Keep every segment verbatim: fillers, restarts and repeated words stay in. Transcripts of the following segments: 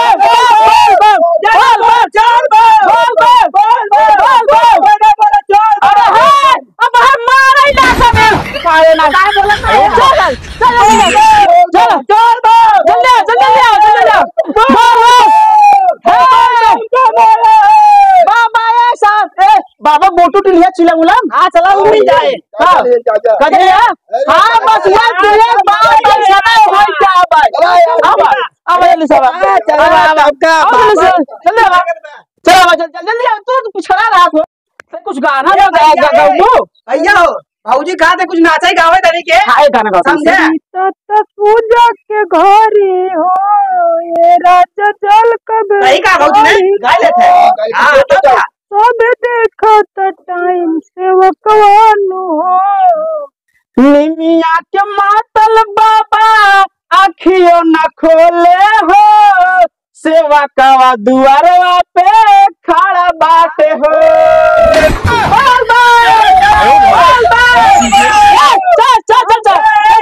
बम, बोल बम, बोल बम, बोल बम, बोल बम, बोल बम, बोल बम। अरे हे, अब हम मारे इलाका में। काहे ना? काहे बोलत है? चल, चल, चल, चल, चल। जल्दी आ, जल्दी आ, जल्दी आ। बोल बम। हे, बाबा, ए साहब, ए, बाबा मोटू टिलिया चिला गुलाम। हाँ, चला, उ मिल जाए। हाँ। कजरिया? हाँ, बस ये टिलिया बाबा, बाबा, भाई, क्या भाई? हाँ, भाई। अब जल्दी से, अब। हाँ, चला, अब, अब, अब, अब, जल्दी से, जल्दी अब। चला, अब, जल्दी, जल्दी, जल्दी, तू तो पिछड़ा रहा था। तो कुछ गाना ये तो गा, भैया, गा, गा, ए, वो। भैया हो, भौजी कहा थे कुछ नाचा ही गावे तनी के। हाँ, एक गाना गाओ। समझे? सीता त पूजा के घरी हो, ये राजा जल कब सही कहा भौजी ने, ढारी गा लेते हैं। हो। हाँ, तब क्या? सब देखत टाइम से वो कवानु हो। निमिया के मातल बाबा आँखियों न खोले हो, सेवा कवा दुआरवा पे खड़ा बाटे हो। बोल बा, बोल बा। चल, चल, चल, चल।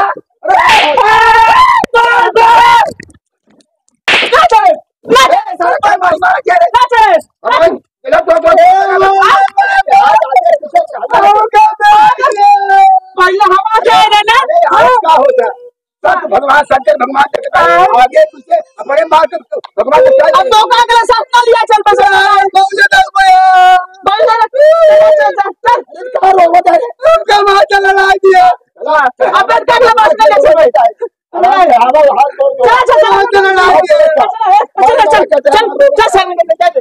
अरे, ना चले, ना चले, सारे भाई मार, मार के रे। ना चले। अरे, ये लोग तो, तो, पहले हम आ जाए ना। अरे, यहाँ क्या होता है? सब भगवान, शंकर भगवान देखता है। आगे तुझसे अपने माँ से भगवान से क्या अब तो का अगला साथ ना लिया, चल बस। बहुत ज्यादा हो गया। बहुत ज्यादा। चल, चल, चल, चल। अरे, कहाँ रो, बता दे। उनका माँ से लड़ा दिया। अब एक का बस कर ले, चल। अरे, आवा, हाथ जोड़ दो। चल, चल, चल। चल, चल, चल, चल, चल, चल, चल।